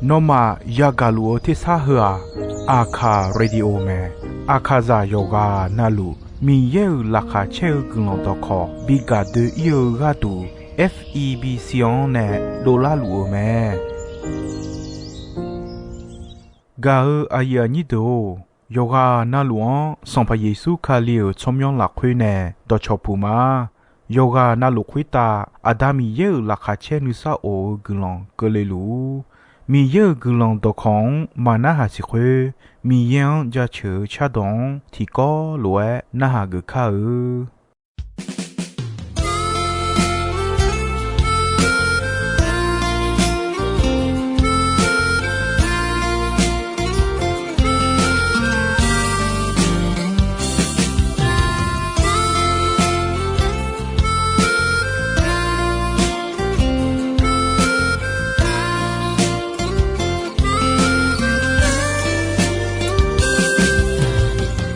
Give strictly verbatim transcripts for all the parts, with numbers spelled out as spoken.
Nawmaf yagaq luf-eu tersar heu-aq, Aqkaq Radio mae. Aqkaqzaq yawqghaq navluf Miqyaer-euq laqkhaq caer-eu guiqlanq dawqkawq bi gaq doe-ir-eu gharduq, F E B C-anr nae dovlar luf-eu mae. Gaq-eu aqyuif aqnyir deuq-or, yawqghaq navluf-anr Sanqpaq Yeqsur Kali-euq tsawrmyanr lafkhoer nae dawqcawq puq ma. Yawqghaq navluf khoertav Aqda Miqyaer-euq laqkhaq caer nuisar of-eu guiqlanq keuvle luf-ur. Miqyaer-euq guiqlanq dawqkawq-anr maqnarhaq siq khoer, Miqyaer-anr jaceuq-eu cardawq-anr tiqkawv lof-aer narhaq geuf kar-eu.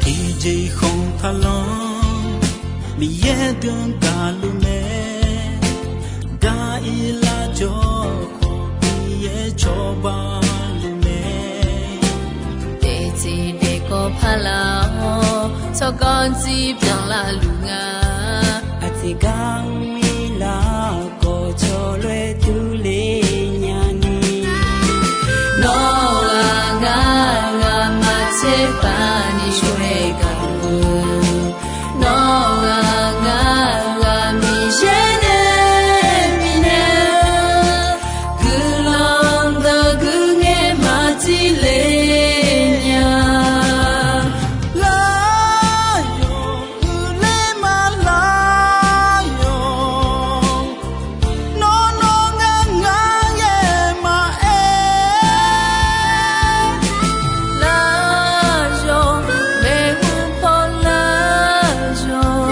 Tiqjeq khanqpaq lanr Miqyaer deuq-anr gaqluf mae. Gaq-ir lar jawr khawf Miqyaer cawba luf mae. Daeftsiq daefkawv paq laf-awr tsawrganr dzir byanlar luf nga. Aqtiq gar mr-ir lar khawf cawloer durler nyani. Nawr ghaq ngar ghaq maqtser paq ni shawr-aer gaq-eu. Nawr ghaq ngar ghaq Miqyaer nae bifnaeq-eu guiqlanq deuq guiqngaer maqtser le nya. Lar yawq uiqler ma lar yawq. Nawr nawr ngar ngar ghae maqaer. Lar yawq maeqhu paw lar yawq.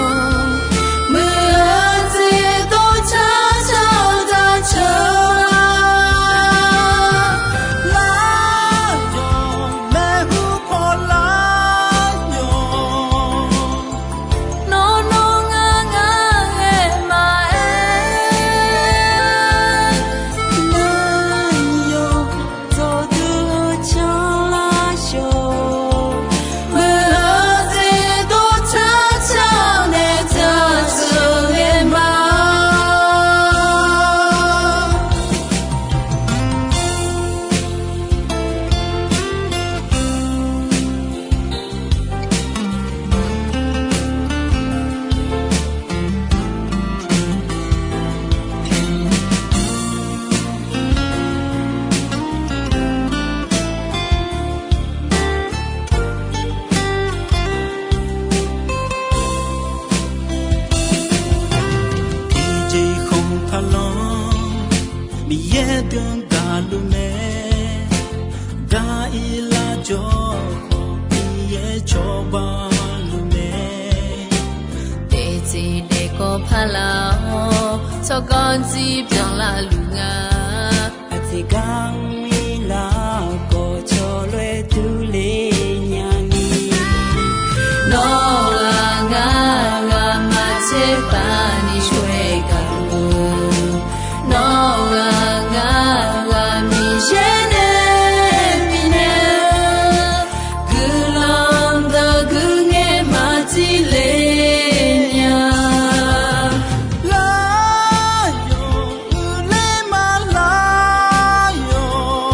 Muiq-eu jeq dov car car-eu daqceuq-a. Lar yawq maeqhu paw lar yawq. Nawr nawr ngar ngar ghae maqaer. Lar yawq dawqdui-eu canlar yawq. Muiq-eu jeq dov car car nae daqceuq ghae ma. Tiqjeq khanqpaq lanr Miqyaer deuq-anr gaqluf mae. Gaq-ir lar jawr khawf Miqyaer cawba luf mae. Daeftsiq daefkawv paq laf-awr tsawrganr dzir byanlar luf nga. Aqtiq gar mr-ir lar khawf cawloer durler nyani. Nawr ghaq ngar ghaq maqtser paq ni shawr-aer gaq-eu. Nawr ghaq ngar ghaq Miqyaer nae bifnaeq-eu guiqlanq deuq guiqngaer maqtser le nya. Lar yawq uiqler ma lar yawq.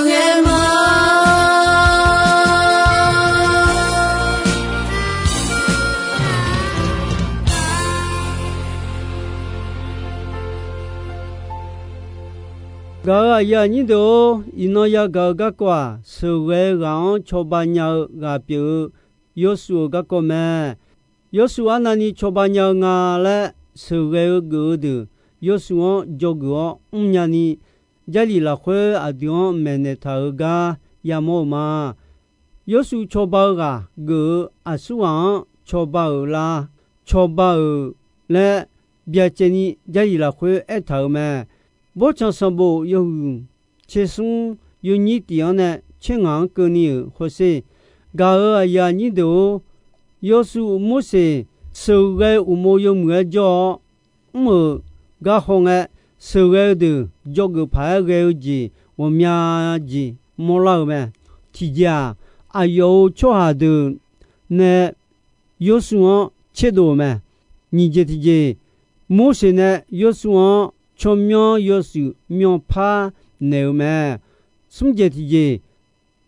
ghae ma. Gaq-euq aqyuif aqnyir deuq-or, iqnan yagaq-eu garkawv-aq, sheuqghae-eu ghaq-anr cawba nya-eu ghaq pyeuf-eu Yawshuif-euq garkawv mae. Yawshuif arnavni cawba nya-eu nga laer sheuqghae-eu geuf-eu deuq, Yawshuif-anr dzawgeuf-awr mrnya ni, Jarlif lafkhoer aqdui-anr maeqnaeq taq-euq gar yamawr-eu ma. Yawshuif cawba-eu ghaq geuf-eu aqsurghaq-anr cawba-euq la, cawba-euq laer byacaevni Jarlif lafkhoer aertaq-euq mae. Bawrtsanq sanqbof yawhuiq tsersmr yawnyir tiq-anr nae tser ngaq-anr keuvni-euq hawsher. Gaq-euq aqyuif aqnyir deuq-or, Yawshuif Morseq sheuqghae uqmov yawmuiq-aer jawr-awr mr-euq gar hawngae, sheuqghae-eu deuq dzawgeuf paq-aer ghae-eu jeq ghawqmya jeq mawrlar-euq mae. Tiqjeq-aq, aqyawf-euq tsawrhaq deuq nae Yawshuif-anr tserdov-euq mae. Nyiq jeq tiqjeq, Morseq nae Yawshuif-anr tsawrmyanr yawshuif myanrpar naeq-euq mae. Smr jeq tiqjeq,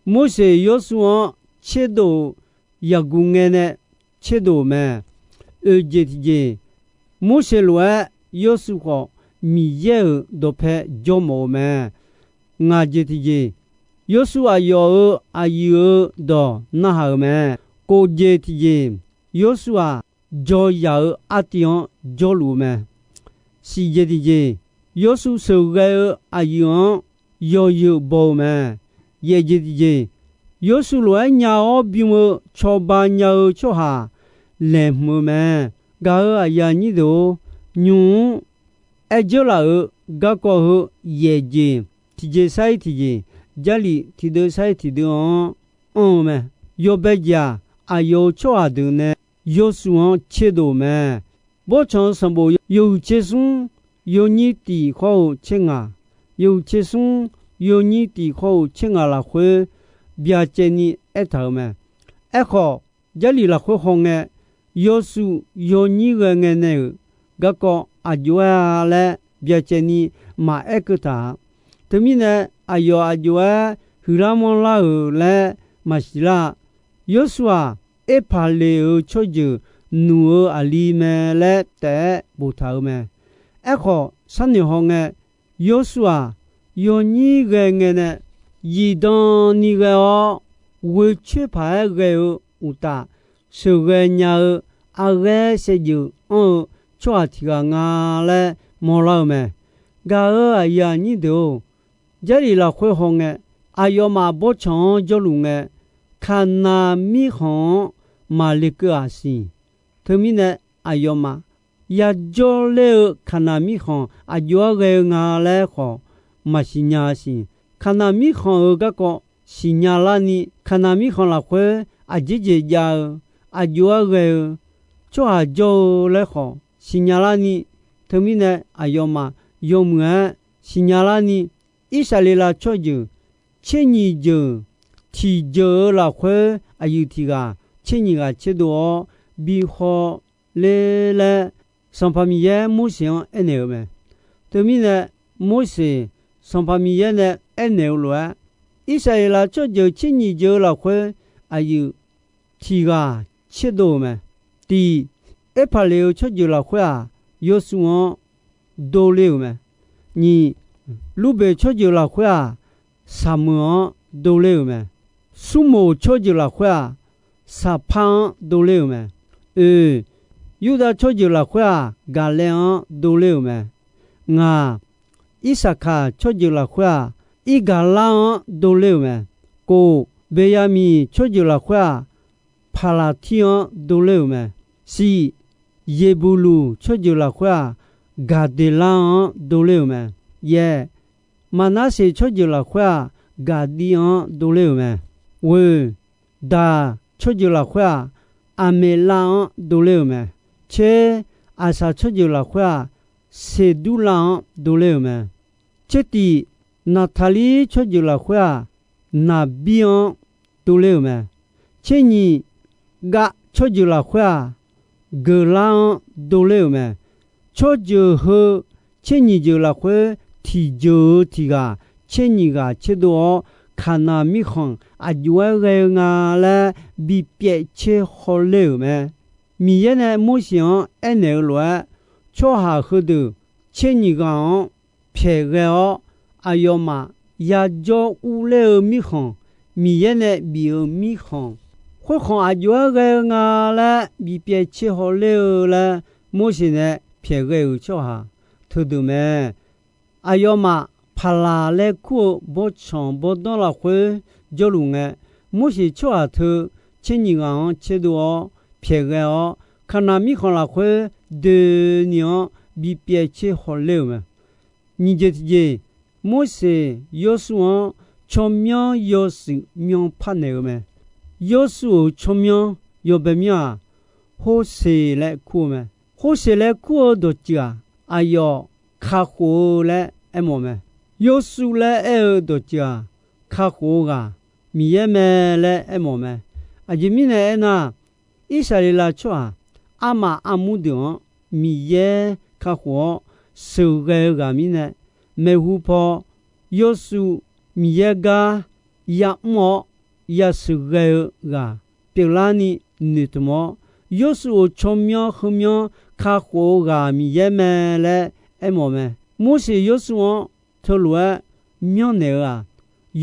Morseq Yawshuif-anr tserdov-euq yaqguv ngae nae tserdov-euq mae. Oeq jeq tiqjeq, Morseq lof-aer Yawshuif khawf Miqyaer-euq dawqpae jawrmawf-eu mae. Ngaq jeq tiqjeq, Yawshuif aqyawf-euq aqyuif-euq dawq narhaq-euq mae. Kof jeq tiqjeq, Yawshuif-aq, jawryaq-euq artiv-anr jawrluf-eu mae. Siq jeq tiqjeq, Yawshuif sheuqghae-eu aqyuif-anr yawzeu baw-eu mae. Yaef jeq tiqjeq, Yawshuif lof-aer nya-awr bym-eu cawba nya-eu tsawrhaq laeqhmq-eu mae. Gaq-euq aqyuif aqnyir deuq-or, nymq-mr aer dzeurlaf-euq garkawv heu yaef jeq tiqjeq sar-ir tiqjeq, Jarlif tiqdeuv sar-ir tiqdeuv-anr anr-eu mae. Yawbae jeq-aq, aqyawf-euq tsawrhaq deuq nae Yawshuif-anr tserdov-euq mae. Bawrtsanq-eu sanqbof yawhuiq tsersmr yawnyir tiq khawr-eu tser ngaq, yawhuiq tsersmr yawnyir tiq khawr-eu tser ngaq lafkhoer byacaevni aertaq-euq mae. Aerkhawf, Jarlif lafkhoer hawngae, Yawshuif yawnyir ghae ngae nae-euq garkawv aq jov-aer-a laer byacaevni maqaer keuv taq-a. Teumirnae, aqyawf aq jov-aer huiqlar manrlar-euq laer maqsiq lar-a. Yawshuif-aq, Erpaqleq-euq tsawrjeuq nuq-eu aqli mae laer taef-aer boftaq-euq mae. Aerkhawf, sharnoeq hawngae, Yawshuif-aq, yawnyir ghae ngae nae zifdan ni ghae-awr, ghoecoer paq-aer ghae-eu uqtaf, sheuqghae nya-eu arghaer saevdzeuf anr-eu tsawrhaq tiq ghaq nga laer mawrlar-eu mae. Gaq-euq aqyuif aqnyir deuq-or, Jarlif lafkhoer hawngae, aqyawfmaf bawrtsanq-anr jawrluf ngae, Kaqnaq mirkhanq-anr maqle keuv-aq siq. Teumirnae, aqyawfmaf yajawrler-eu Kaqnaq mirkhanq aq jov-aer ghae-eu nga laer khawf maqsiq nya-a siq. Kaqnaq mirkhanq-euq garkawv siqnya larni, Kaqnaq mirkhanq lafkhoer aqjeq jeq jav-eu, aq jov-aer ghae-eu, tsawrhaq jawr-eu laer khawf siqnya larni, teumirnae aqyawfmaf yawmuiq-aer siqnya larni, Irsaqleqlav tsawrjeuq tser nyiq jeuq tiqjeuq-eu lafkhoer aqyuif tiq ghaq tser nyiq ghaq tserdov-awr bi haw ler laer, Sanqpaq Miqyaer Morseq-anr aernaeq-eu mae. Teumirnae, Morseq Sanqpaq Miqyaer nae aernaeq-eu lof-aer, Irsaqleqlav tsawrjeuq tser nyiq jeuq-eu lafkhoer aqyuif tiq ghaq tserdov-euq mae. Tiq, Erpaqleq-eu tsawrjeuq lafkhoer-aq, Yawshuif-anr dovler-euq mae. Nyiq, Lurbeq tsawrjeuq lafkhoer-aq, Saqmeuq-anr dovler-euq mae. Smrmoq tsawrjeuq lafkhoer-aq, Saqpar-anr dovler-euq mae. Oeq, Yurdav tsawrjeuq lafkhoer-aq, Gaqlaev-anr dovler-euq mae. Ngaq, Irsaqkaq tsawrjeuq lafkhoer-aq, Irgaqlar-anr dovler-euq mae. Kof, Beqyaqmiq tsawrjeuq lafkhoer-aq, Paqlaqtir-anr dovler-euq mae. Siq, Yeqbuqluq tsawrjeuq lafkhoer-aq, Gaqdeqlar-anr dovler-euq mae. Yaeq, Maqnarseq tsawrjeuq lafkhoer-aq, Gaqdiv-anr dovler-euq mae. Ghoeq, Daq tsawrjeuq lafkhoer-aq, Aqmeqlav-anr dovler-euq mae. Tser, Aqsaq tsawrjeuq lafkhoer-aq, Seqdurlav-anr dovler-euq mae. Tser tiq, Naqtaqlir tsawrjeuq lafkhoer-aq, Naqbir-anr dovler-euq mae. Tser nyiq, Gav tsawrjeuq lafkhoer-aq, Geqlar-anr dovler-euq mae. Tsawrjeuq heu tser nyiq jeuq lafkhoer tiqjeuq-eu tiq ghaq tser nyiq ghaq tserdov-awr, Kaqnaq mirkhanq aqjox-aer ghae-eu nga laer bipyaev tser hawler-euq mae. Miqyaer nae Morseq-anr aernaeq-eu lof-aer, tsawrhaq heudeuq tser nyiq ghaq-anr pyaeq ghae-awr, aqyawfmaf yajawr urler-eu mirkhanq, Miqyaer nae bif-euq mirkhanq, khoerkhanq aqjox-aer ghae-eu nga laer bipyaev tser hawler-eu laer Morseq nae pyaeq ghae-euq tsawrhaq teudeuq mae. Aqyawfmaf Paqlaq laer kur-eu bawrtsanq bawrdanr lafkhoer jawrluf ngae, Morseq tsawrhaq teu tser nyiq ghaq-anr tserdov-awr pyaeq ghae-awr, Kaqnaq mirkhanq lafkhoer doeni-anr bipyaev tser hawler-euq mae. Nyiq jeq tiqjeq, Morseq Yawrsur-anr tsawrmyanr yawshuif myanrpar naeq-eu mae. Yawrsur-euq tsawrmyanr yawbae myanr-aq, Horseq laer kur-eu mae. Horseq laer kur-eu dawqtsuif-aq, aqyawf kakhof-eu laer aermawf mae. Yawrsur laer aer-eu dawqtsuif-aq, kakhof-eu ghaq Miqyaer mae laer aermawf mae. Aqjeq mirnae aernar, Irsaqleqlav tsawrhaq armaf armur deuq-anr Miqyaer kakhof-awr sheuqghae-eu ghaq mirnae, maeqhu paw Yawrsur Miqyaer gar ya'mr-awr yasheuqghae-eu ghaq pyeuflarni noeqtmq-awr, Yawrsur-euq tsawrmyanr heumyanr kakhof-eu ghaq Miqyaer mae laer aermawf mae. Morseq Yawrsur-anr teulof-aer myanrnaeq-eu-aq,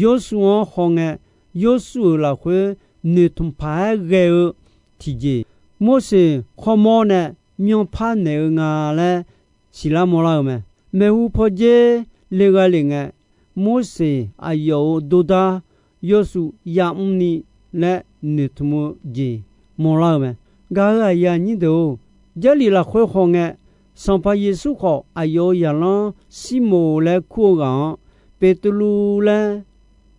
Yawrsur-anr hawngae, Yawrsur-euq lafkhoer noeqtmq paq-aer ghae-eu tiqjeq, Morseq khawrmawr nae myanrpar naeq-eu nga laer siqlar mawrlar-eu mae. Maeqhu pawdzer le gha lef ngae, Morseq aqyawf-euq dordar Yawrsur ya'mr ni laer noeqtmq-eu jeq mawrlar-eu mae. Gaq-euq aqyuif aqnyir deuq-or, Jarlif lafkhoer hawngae, Sanqpaq Yeqsur khawf aqyawf-euq zaqlanr Sirmoq laer kur-eu ghaq-anr Beqtuvluv laer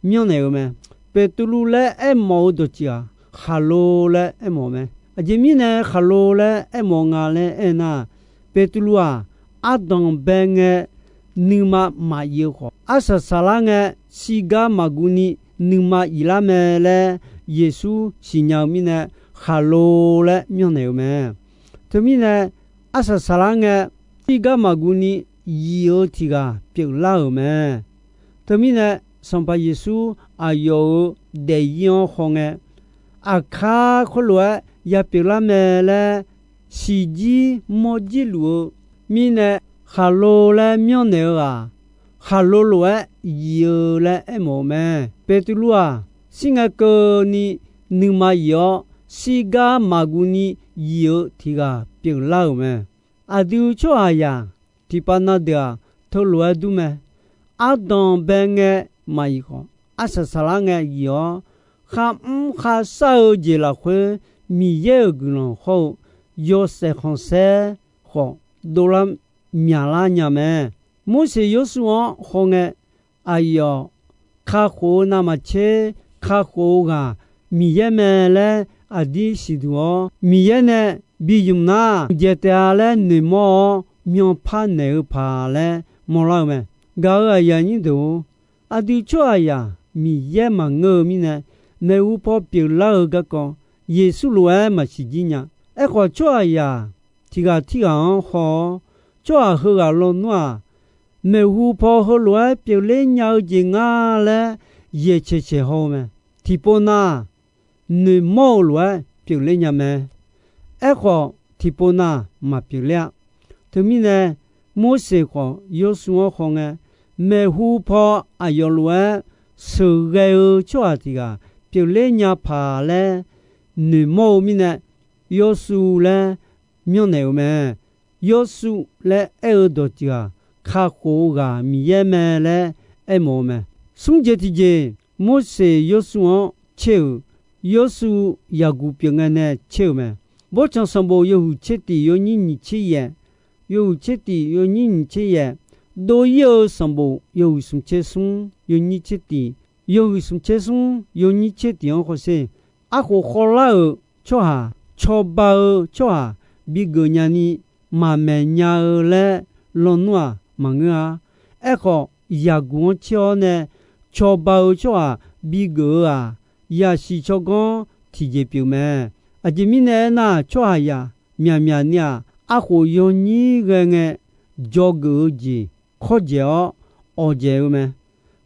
myanrnaeq-eu mae. Beqtuvluv laer aermawf-eu dawqtsuif-aq, khaqlo laer aermawf mae. Aqjeq mirnae khaqlo laer aermawf nga laer aernar, Beqtuvluv-aq, ardanq bae ngae nuima maqif-eu khawf, arsaq saqlar ngae shirgar maqguv ni nuima iflar mae laer Yeqsur siqnya-eu mirnae, khaqlo laer myanrnaeq-eu mae. Teumirnae, arsaq saqlar ngae shirgar maqguv ni yif-eu tiq ghaq pyeuflar-euq mae. Teumirnae, Sanqpaq Yeqsur aqyawf-euq daefzir-anr hawngae, aqkar khoerlof-aer yapyeuflar mae laer siqjir mawrjir luf-eu mirnae, khaqlo laer myanrnaeq-eu-aq, khaqlo lof-aer yif-eu laer aermawf-eu mae. Beqtuvluv-aq, shir ngae keuvni nuima yif-awr, shirgar maqguv ni yif-eu tiq ghaq pyeuflar-euq mae. Aqdui tsawrhaqzaq tiqpav na deuq-aq, teulof-aer dur mae. Ardanq bae ngae maqif khawf, arsaq saqlar ngae yif-awr, kharmr kharshar-eu jeq lafkhoer Miqyaer-euq guiqlanq hawr-eu yawshaef khanqsaer khawf dovlar myaqlar nya mae. Morseq Yawrsur-anr hawngae, aqyawf kakhof-eu navmaqtser kakhof-eu ghaq Miqyaer mae laer aqdir siqduq-awr, Miqyaer nae bi ymq nar, uqdzaeq taef-a laer noeqmawr-awr myanrpar naeq-eu paq laer mawrlar-eu mae. Gaq-euq aqyuif aqnyir deuq-or, aqdui tsawrhaqzaq Miqyaer maqngeur-eu mirnae, maeqhu paw pyeuflar-eu garkawv Yeqsur lof-aer maqsiq jir nya. Aerkhawf, tsawrhaqzaq tiq ghaq tirghaq -anr haw-awr, tsawrhaq heughaq lawnmr-aq, maeqhu paw heulof-aer pyeufler nya-eu jeq nga laer yaeqcaeq caeq haw-eu mae. Tiqpov na noeqmawr-eu lof-aer pyeufler nya mae. Aerkhawf, tiqpov na maqpyeuf ler-a. Teumirnae, Morseq khawf Yawrsur-anr hawngae, maeqhu paw aqyawf lof-aer sheuqghae-eu tsawrhaq tiq ghaq pyeufler nya paq laer noeqmawr-eu mirnae, Yawrsur laer myanrnaeq-euq mae. Yawrsur laer aer-eu dawqtsuif-aq, kakhof-eu ghaq Miqyaer mae laer aermawf-eu mae. Smr jeq tiqjeq, Morseq Yawrsur-anr tser-euq, Yawrsur yaqguq pyeuf ngae nae tser-euq mae. Bawrtsanq sanqbof yawhuiq tser tiq yawnyir nyiq tser yaeq, yawhuiq tser tiq yawnyir nyiq tser yaeq, dov-ir-eu sanqbof yawhuiq smq tser smr yawnyir tser tiq, yawhuiq smq tser smr yawnyir tser tiq-anr hawsher. Arkhof khawvlar-euq tsawrhaq, cawba-eu tsawrhaq bigeuf nyani maqmaeq nya-eu laer lawnmr-aq maqngeur-a. Aerkhawf, yaqguq-anr tser-awr nae cawba-eu tsawrhaq bigeuf-eu-aq, yasiq tsawrganr tiqjeq pyeuf mae. Aqjeq mirnae aernar, tsawrhaqzaq myaqmyaq ni-aq, arkhof yawnyir ghae ngae dzawgeuf-eu jeq kawrdzaeq-awr awqdzaeq-eu mae.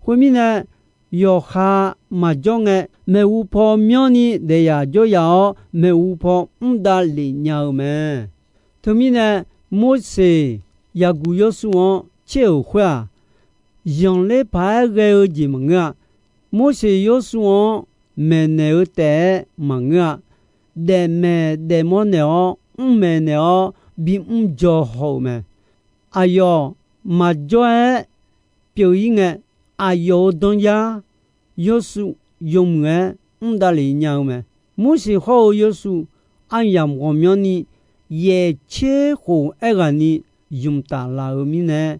Khoermirnae, yawqha maqjawr ngae, maeqhu paw myanrni daef yaf jawr yaf-awr, maeqhu paw mr davlef nya-eu mae. Teumirnae, Morseq, Yaqguq Yawrshuv-anr tser-euq khoer-aq, zanqler paq-aer ghae-eu jeq maqngeur-a. Morseq Yawrshuv-anr maeqnaeq-eu taef-aer maqngeur-a. Daefmaeq daefmawr naeq-awr, mrmaeq naeq-awr, bimr jaw haw-euq mae. Aqyawf maqjawr-aer pyeuf-ir ngae, aqyawf-euq danzar Yawrshuv yawmuiq-aer mr davlef nya-eu mae. Morseq hawr-eu Yawrshuv aryamq ghawqmyanrni yaeq tser khof aerghaqni ymq taf laf-euq mirnae,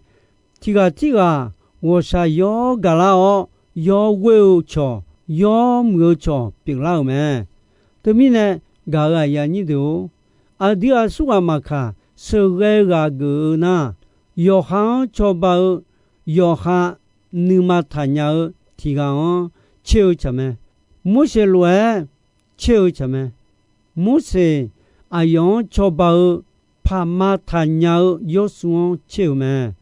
tiq ghaq tirghaq ghawqshaq yawr gaqlar-awr, yawr ghoer-eu cawq, yawr muiq-eu cawq pyeuflar-euq mae. Teumirnae, gaq-euq aqyuif aqnyir deuq-or, aqdui aqsurghaq maqkaq, sheuqghae ghaq geuf-eu nar, yawqha-anr cawba-eu, yawqha nuima taqnya-eu tiq ghaq-anr tser-eu tsaq mae. Morseq lof-aer tser-eu tsaq mae. Morseq aqyawf-anr cawba-eu paqma taqnya-eu Yawrshuv-anr tser-euq mae.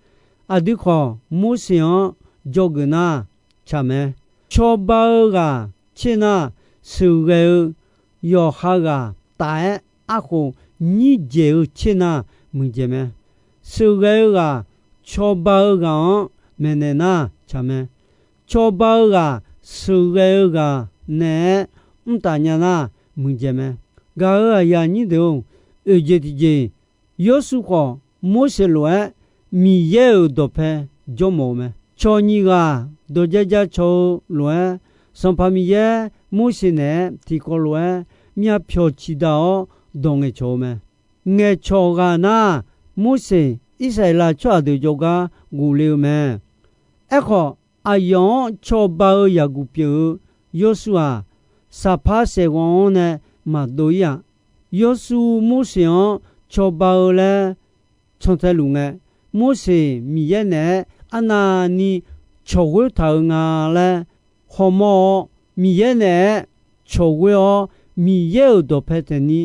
Aqdui khawf, Morseq-anr dzawgeuf nar tsaq mae. Cawba-eu ghaq tser nar, sheuqghae-eu yawqha ghaq taf-aer arkhof nyir dzaeq-eu tser nar muiqdzaeq mae. Sheuqghae-eu ghaq cawba-eu ghaq-anr maeqnaeq nar tsaq mae. Cawba-eu ghaq sheuqghae-eu ghaq naeq-aer mr taf nya nar muiqdzaeq mae. Gaq-euq aqyuif aqnyir deuq-or, oeqjeq tiqjeq, Yawrshuv khawf Morseq lof-aer Miqyaer-euq dawqpae jawr mawf-eu mae. Cawq nyiq ghaq dawq jaja cawq-eu lof-aer, Sanqpaq Miqyaer Morseq naeq-aer tiqkawv lof-aer myavpyawq ciqdaq-awr dawq ngaeqcawq-eu mae. Ngaeqcawq ghaq nar, Morseq Irsaqleqlav tsawrhaq deuq jawrgar ghofle-eu mae. Aerkhawf, aqyawf-anr cawba-eu yaqguq pyeuf-eu Yawrshuv-aq, saqpar saeqghawv-anr nae maqdov-ir-aq. Yawrshuv Morseq-anr cawba-eu laer cantae luf ngae, Morseq Miqyaer naeq-aer arnavni cawq ghoer taq-eu nga laer hawmawr-awr, Miqyaer naeq-aer cawq ghoer-awr, Miqyaer-euq dawqpae taeqni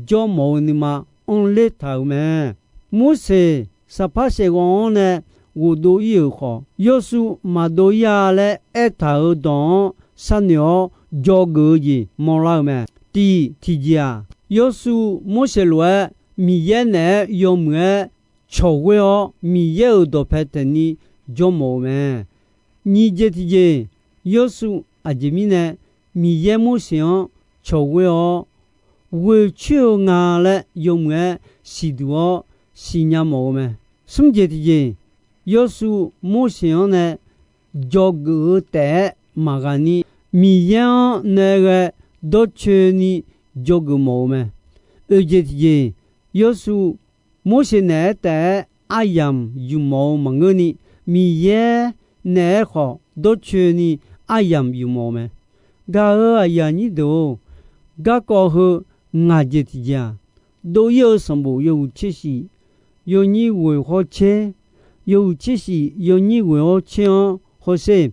jawr mawf-eu nuima anrler taq-euq mae. Morseq saqpar saeqghawv-anr nae ghofdov-ir-euq khawf, Yawrshuv maqdov-ir-a laer aertaq-euq dawq-anr sharnoeq-awr dzawgeuf-eu jeq mawrlar-eu mae. Tiq tiqjeq-aq, Yawrshuv Morseq lof-aer Miqyaer naeq-aer yawmuiq-aer cawq ghoer-awr, Miqyaer-euq dawqpae taeqni jawr mawf-eu mae. Nyiq jeq tiqjeq, Yawrshuv aqjeq mirnae Miqyaer Morseq-anr cawq ghoer-awr, ghoeqcoer-eu nga laer yawmuiq-aer siqduq-awr siqnya mawf-eu mae. Smr jeq tiqjeq, Yawrshuv Morseq-anr nae dzawgeuf-eu taef-aer maqghaq ni, Miqyaer-anr nae ghae dawrcoeni dzawgeuf mawf-eu mae. Oeq jeq tiqjeq, Yawrshuv Morseq naeq-aer taef-aer aryamq yufmawf-eu maqngeurni, Miqyaer naeq-aer khawf dawrcoeni aryamq yufmawf-eu mae. Gaq-euq aqyuif aqnyir deuq-or, garkawv heu ngaq jeq tiqjeq-aq, dov-ir-eu sanqbof yawhuiq tser shif yawnyir ghoeq hawr tser, yawhuiq tser shif yawnyir ghoeq hawr tser-anr hawsher.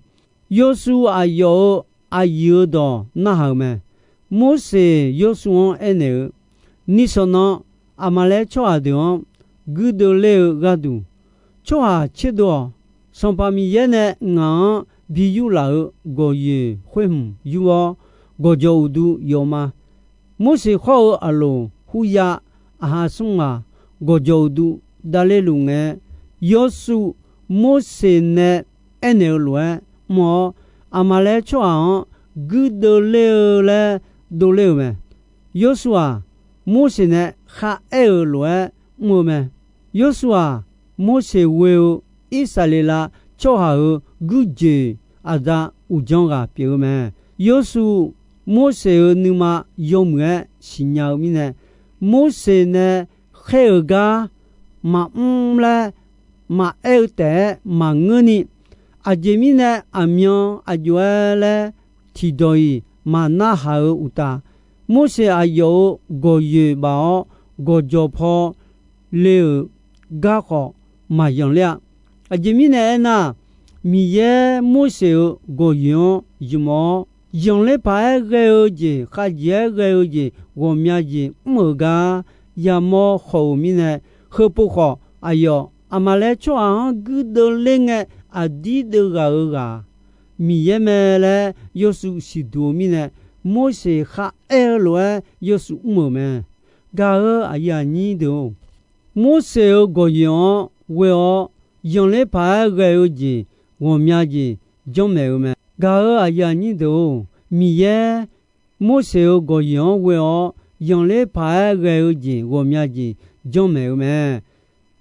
Yawrshuv aqyawf-euq aqyuif-eu dawq narhaq-euq mae. Morseq Yawrshuv-anr aernaeq-eu, Nishawq nan Aqmaqlaer tsawrhaq deuq-anr guirdeuv ler-eu gharduq, tsawrhaq tserdov-awq. Sanqpaq Miqyaer nae ngaq-anr bi yur laf-euq gawqyoeq khoer hmq yur-awr, gawqjawq uqduq yawf ma. Morseq hawr-eu Aqloq, Huryav, aqha smr ghaq gawqjawq uqduq davler luf ngae, Yawrshuv Morseq nae aernaeq-eu lof-aer mr-awr, Aqmaqlaer tsawrhaq-anr guirdeuv ler-eu laer dovler-euq mae. Yawrshuv-aq, Morseq nae kharaer-euq lof-aer mr-eu mae. Yawrshuv-aq, Morseq ghoe-eu Irsaqleqlav tsawrhaq-euq guirjoeq aqda uqdzan ghaq pyeuf-eu mae. Yawrshuv Morseq-euq nuima yawmuiq-aer siqnya-eu mirnae, Morseq nae khaer-euq gar maqmr laer maqaer-eu taef-aer maqngeurni, aqjeq mirnae aqmyan aqjox-aer laer tiqdawq-iq maqnarhaq-eu uqtaf, Morseq aqyawf-euq gawqyoeq baf-awr gawqjawq paw le-euq garkhawf maqyanq ler-a. Aqjeq mirnae aernar, Miqyaer Morseq-euq gawqyoeq-anr ymq-awr, zanqler paq-aer ghae-eu jeq, khavjeq-aer ghae-eu jeq, ghawqmya jeq mr-euq gar yamawr khawf-euq mirnae, heupov khawf aqyawf Aqmaqlaer tsawrhaq-anr guirdeuv ler ngae aqdir deuv ghaq-eu ghaq Miqyaer mae laer yawshuif siqduq-eu mirnae, Morseq kharaer-eu lof-aer yawshuif mr-euq mae. Gaq-eu aqyuif aqnyir deuq-or, Morseq-euq gawqyoeq-anr ghoe-awr yanqler paq-aer ghae-eu jeq ghawqmya jeq janrmaeq-eu mae. Gaq-eu aqyuif aqnyir deuq-or, Miqyaer Morseq-euq gawqyoeq-anr ghoe-awr yanqler paq-aer ghae-eu jeq ghawqmya jeq janrmaeq-eu mae.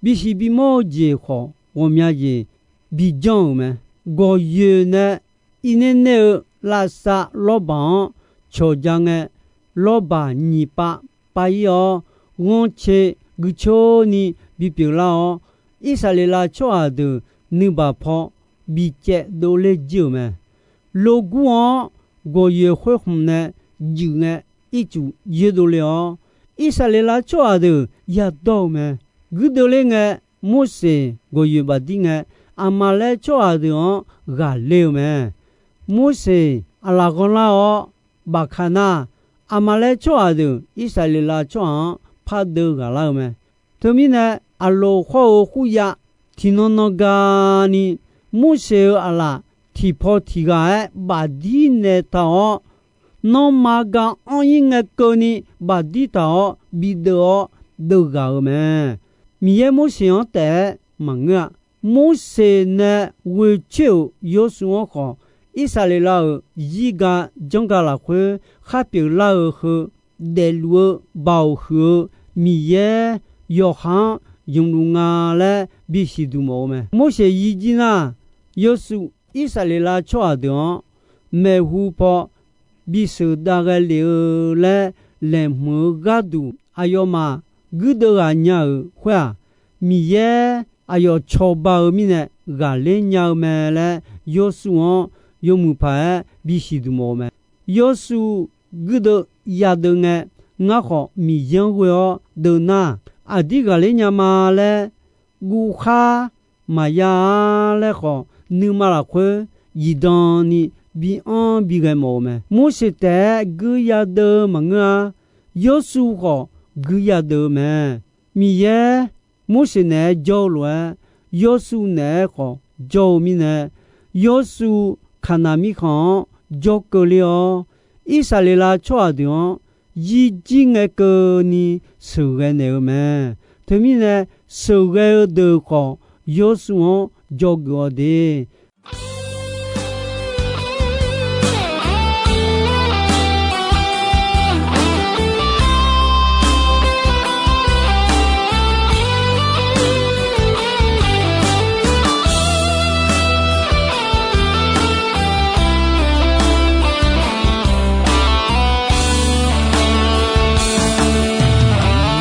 Bisiq bimawr-eu jeq khawf ghawqmya jeq bijanr-euq mae. Gawqyoeq nae irner nae-eu lavsav lawrbaq-anr cawqja ngae, lawrbaq nyiq pav pav-ir-awr, ghanrcae guicoer ni bipyeuf lar-awr, Irsaqleqlav tsawrhaq deuq nuibaq paw bicaev dovler jir-euq mae. Logur-anr gawqyoeq khoerkhmq nae juif ngae, ircuf yoerdov le-awr, Irsaqleqlav tsawrhaq deuq yadawr-eu mae. Guirdeuv ler ngae, Morseq gawqyoeq bafdir ngae, Aqmaqlaer tsawrhaq deuq-anr ghaqler-eu mae. Morseq aqlaf ghanlar-awr bafka nar, Aqmaqlaer tsawrhaq deuq Irsaqleqlav tsawrhaq-anr pardeuv ghaqlar-eu mae. Teumirnae, Aqloq khawr-eu khuryav tiqnan nan gani, Morseq-euq aqlaf tiqpaw tiq ghaq-aer bafdir naeq taq-awr, nanrma ga anr-ir ngae keuvni bafdir taq-awr bideuv-awr deuv ghaq-euq mae. Miqyaer Morseq-anr taef-aer maqngeur-a. Morseq nae ghoe coer-euq yawshuif-anr khawf, Irsaqleqlav-euq zirga janrga lafkhoer khar pyeuflar-eu heu daefluf-eu baoq huiq-eu Miqyaer yawqha-anr ymqluf nga laer bisiq duq mawf-eu mae. Morseq yijir nar, yawshuif Irsaqleqlav tsawrhaq deuq-anr maeqhu paw bisheuq dav ghae lef-eu laer laeqhmq-eu gharduq aqyawfmaf guirdeuv ghaq nya-euq khoer-aq, Miqyaer aqyawf cawba-eu mirnae ghaqler nya-eu mae laer yawshuif-anr yawmuiq paq-aer bisiq duq mawf-eu mae. Yawshuif guirdeuv yadeuv ngae, ngar khawf Miqyaer-anr ghoe-awr deuv nar, aqdir ghaqler nya ma laer guvkhar maqya-a laer khawf, nuima lafkhoer zifdan ni bi anr bi ghae mawf-eu mae. Morseq taef-aer guir yadeuv maqngeur-a. Yawshuif khawf guir yadeuv-eu mae. Miqyaer Morseq naeq-aer jawr-eu lof-aer, yawshuif naeq-aer khawf jawr-eu mirnae, yawshuif Kaqnaq mirkhanq-anr jawr keuvler-awr, Irsaqleqlav tsawrhaq deuq-anr yirjir ngae keuvni sheuqghae naeq-eu mae. Teumirnae, sheuqghae-eu deuq khawf yawshuif-anr dzawgeuf-awq de.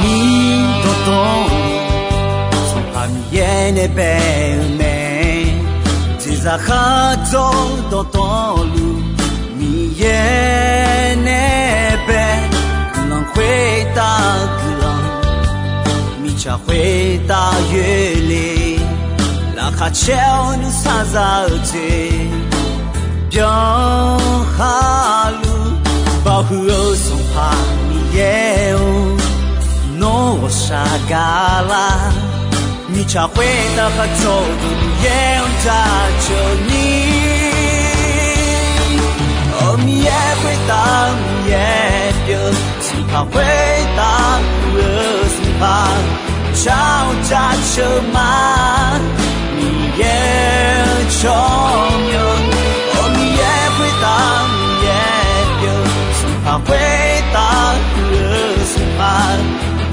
Mir dawqtawvluf, Sanqpaq Miqyaer nae bae-eu mae. Jeqzaq khardzawr dawqtawvluf, Miqyaer nae bae. Guiqlanq khoertav guiqlanq, mirtsaq khoertav yoerle. Laqkhaq caer-awr nuisar za-eu jeq, byankhar luf. Baoq huiq-eu Sanqpaq Miqyaer-or, nawr ghawqshaq gaqlar. Mirtsaq khoertav khardzawr-eu Miqyaer-anr jaceuq ni. Awq, Miqyaer khoertav Miqyaer pyeuf, Sanqpaq khoertav muiq-eu Sanqpaq, jar-awr jaceuq ma. Miqyaer-anr tsawrmyanr. Awq, Miqyaer khoertav Miqyaer pyeuf, Sanqpaq khoertav muiq-eu Sanqpaq,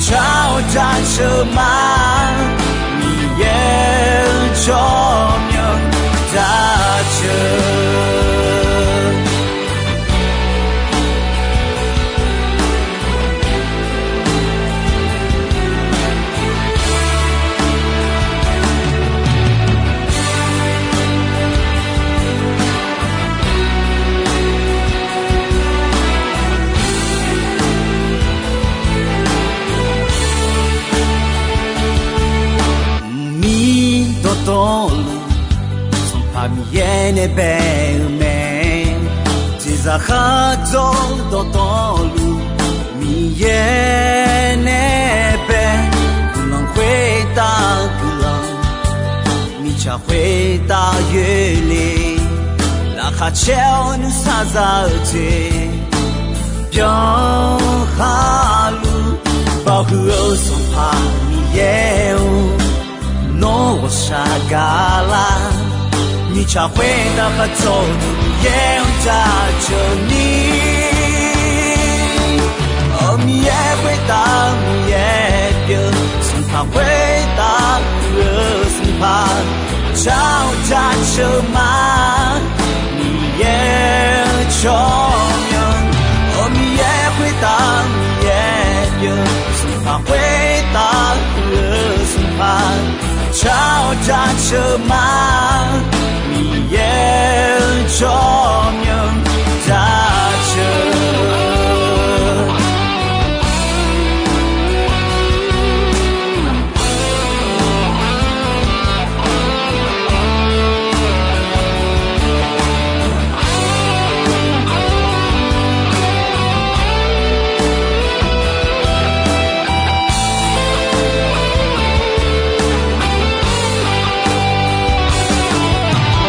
jar-awr jaceuq ma. Miqyaer-anr tsawrmyanr jaceuq. Mir dawqtawvluf, Sanqpaq Miqyaer nae bae-eu mae. Jeqzaq khardzawr dawqtawvluf, Miqyaer nae bae. Guiqlanq khoertav guiqlanq, mirtsaq khoertav yoerle. Laq Khaqcaer-awr nuisar za-eu jeq byanlar khaqluf, baoq huiq-eu Sanqpaq Miqyaer-or, nawr ghawqshaq gaqlar. Mirtsaq khoertav khar cawv-eu Miqyaer-anr jaceuq ni, Miqyaer khoertav Miqyaer pyeuf, Sanqpaq khoertav huiq-eu Sanqpaq, jar-awr jaceuq ma. Miqyaer-eu tsawrmyanr, Miqyaer khoertav Miqyaer pyeuf, Sanqpaq khoertav huiq-eu Sanqpaq, jar-awr jaceuq ma. Miqyaer-eu tsawrmyanr jaceuq.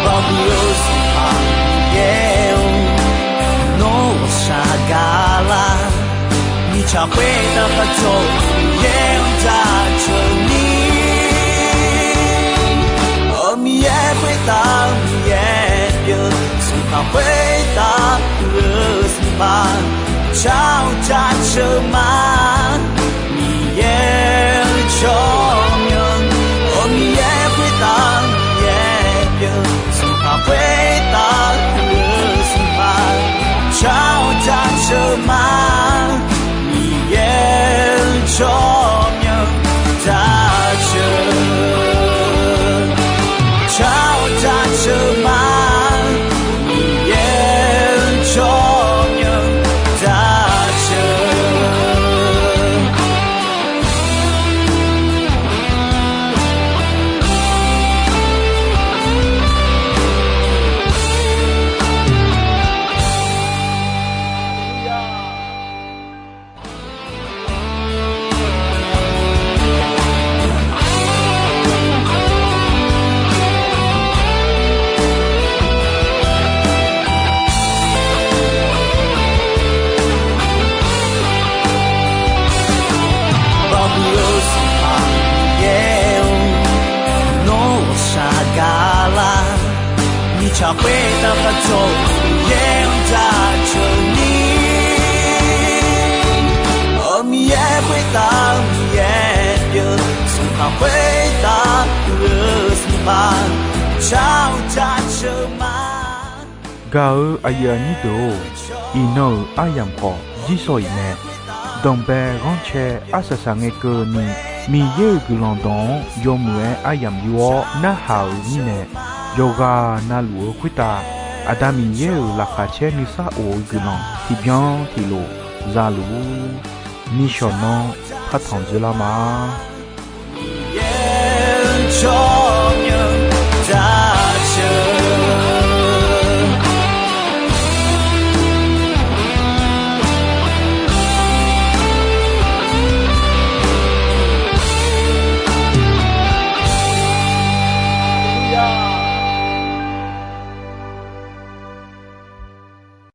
Baoq huiq-eu Sanqpaq Miqyaer-or, nawr ghawqshaq gaqlar. Mirtsaq khoertav khar cawv-eu Miqyaer-anr jaceuq ni, Miqyaer khoertav Miqyaer pyeuf, Sanqpaq khoertav huiq-eu Sanqpaq, jar-awr jaceuq ma. Miqyaer-eu tsawrmyanr, Miqyaer khoertav Miqyaer pyeuf, Sanqpaq khoertav huiq-eu Sanqpaq, jar-awr jaceuq ma. Miqyaer-eu tsawrmyanr jaceuq, jar-awr jaceuq ma. Miqyaer-eu tsawrmyanr jaceuq. Baoq huiq-eu Sanqpaq Miqyaer-or, nawr ghawqshaq gaqlar. Mirtsaq khoertav khar cawv-eu Miqyaer-anr jaceuq ni, Miqyaer khoertav Miqyaer pyeuf, Sanqpaq khoertav huiq-eu Sanqpaq, jar-awr jaceuq ma. Gaq-eu aqyuif aqnyir deuq-or, iqnan-euq aryamq khawf jirsawq iq mae. Danqbae ghanrcae arsaq saq ngae keuvni, Miqyaer-euq guiqlanq dawq-anr yawmuiq-aer aryamq yur-awr narhaq-euq mirnae, yawqghaq navluf-eu khoertav Aqda Miqyaer-euq laqkhaq caer nuisar of-eu guiqlanq tiqbyan tiqlof za luf-ur. Nishawq nanr partanq dzoerlar ma.